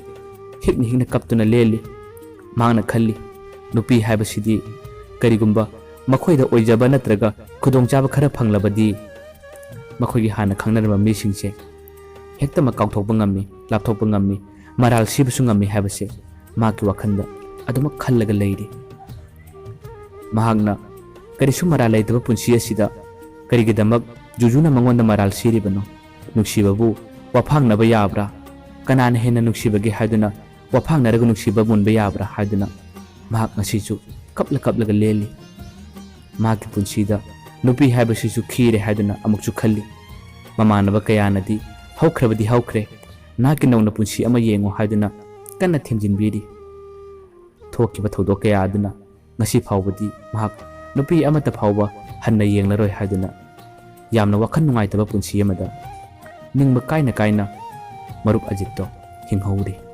ꯍꯤꯛꯅ ꯍꯤꯛꯅ ꯀꯞꯇꯨꯅ ꯂꯦꯜꯂꯤ꯫ ꯃꯍꯥꯛꯅ ꯈꯜꯂꯤ, "ꯅꯨꯄꯤ ꯍꯥꯏꯕꯁꯤꯗꯤ ꯀꯔꯤꯒꯨꯝꯕ ꯃꯈꯣꯏꯗ ꯑꯣꯏꯖꯕ ꯅꯠꯇ꯭ꯔꯒ ꯈꯨꯗꯣꯡꯆꯥꯕ ꯈꯔ ꯐꯪꯂꯕꯗꯤ ꯃꯈꯣꯏꯒꯤ ꯍꯥꯟꯅ ꯈꯪꯅꯔꯝꯕ ꯃꯤꯁꯤꯡꯁꯦ ꯍꯦꯛꯇꯃꯛ ꯀꯥꯎꯊꯣꯛꯄ ꯉꯝꯃꯤ, ꯂꯥꯞꯊꯣꯛꯄ ꯉꯝꯃꯤ, ꯃꯔꯥꯜ ꯁꯤꯕꯁꯨ ꯉꯝꯃꯤ" ꯍꯥꯏꯕꯁꯦ ꯃꯍꯥꯛꯀꯤ ꯋꯥꯈꯜꯗ ꯑꯗꯨꯃꯛ ꯈꯜꯂꯒ ꯂꯩꯔꯤ꯫ ꯃꯍꯥꯛꯅ ꯀꯔꯤꯁꯨ ꯃꯔꯥꯜ ꯂꯩꯇꯕ ꯄꯨꯟꯁꯤ ꯑꯁꯤꯗ ꯀꯔꯤꯒꯤꯗꯃꯛ ꯖꯨꯖꯨꯅ ꯃꯉꯣꯟꯗ ꯃꯔꯥꯜ ꯁꯤꯔꯤꯕꯅꯣ? ꯅꯨꯡꯁꯤꯕꯕꯨ ꯋꯥꯐꯥꯡꯅꯕ ꯌꯥꯕ꯭ꯔꯥ? ꯀꯅꯥꯅ ꯍꯦꯟꯅ ꯅꯨꯡꯁꯤꯕꯒꯦ ꯍꯥꯏꯗꯨꯅ ꯋꯥꯐꯥꯡꯅꯔꯒ ꯅꯨꯡꯁꯤꯕ ꯃꯨꯟꯕ ꯌꯥꯕ꯭ꯔꯥ ꯍꯥꯏꯗꯨꯅ ꯃꯍꯥꯛ ꯉꯁꯤꯁꯨ ꯀꯞꯂ ꯀꯞꯂꯒ ꯂꯦꯜꯂꯤ꯫ ꯃꯍꯥꯛꯀꯤ ꯄꯨꯟꯁꯤꯗ ꯅꯨꯄꯤ ꯍꯥꯏꯕꯁꯤꯁꯨ ꯈꯤꯔꯦ ꯍꯥꯏꯗꯨꯅ ꯑꯃꯨꯛꯁꯨ ꯈꯜꯂꯤ꯫ ꯃꯃꯥꯟꯅꯕ ꯀꯌꯥꯅꯗꯤ "ꯍꯧꯈ꯭ꯔꯕꯗꯤ ꯍꯧꯈ꯭ꯔꯦ, ꯅꯍꯥꯛꯀꯤ ꯅꯧꯅ ꯄꯨꯟꯁꯤ ꯑꯃ ꯌꯦꯡꯉꯨ" ꯍꯥꯏꯗꯨꯅ ꯀꯟꯅ ꯊꯦꯝꯖꯤꯟꯕꯤꯔꯤ꯫ ꯊꯣꯛꯈꯤꯕ ꯊꯧꯗꯣꯛ ꯀꯌꯥ ꯑꯗꯨꯅ ꯉꯁꯤ ꯐꯥꯎꯕꯗꯤ ꯃꯍꯥꯛ ꯅꯨꯄꯤ ꯑꯃꯠꯇ ꯐꯥꯎꯕ ꯍꯟꯅ ꯌꯦꯡꯂꯔꯣꯏ ꯍꯥꯏꯗꯨꯅ ꯌꯥꯝꯅ ꯋꯥꯈꯜ ꯅꯨꯡꯉꯥꯏꯇꯕ ꯄꯨꯟꯁꯤ ꯑꯃꯗ ꯅꯤꯡꯕ ꯀꯥꯏꯅ ꯀꯥꯏꯅ ꯃꯔꯨꯞ ꯑꯖꯤꯠꯇꯣ ꯍꯤꯡꯍꯧꯔꯤ꯫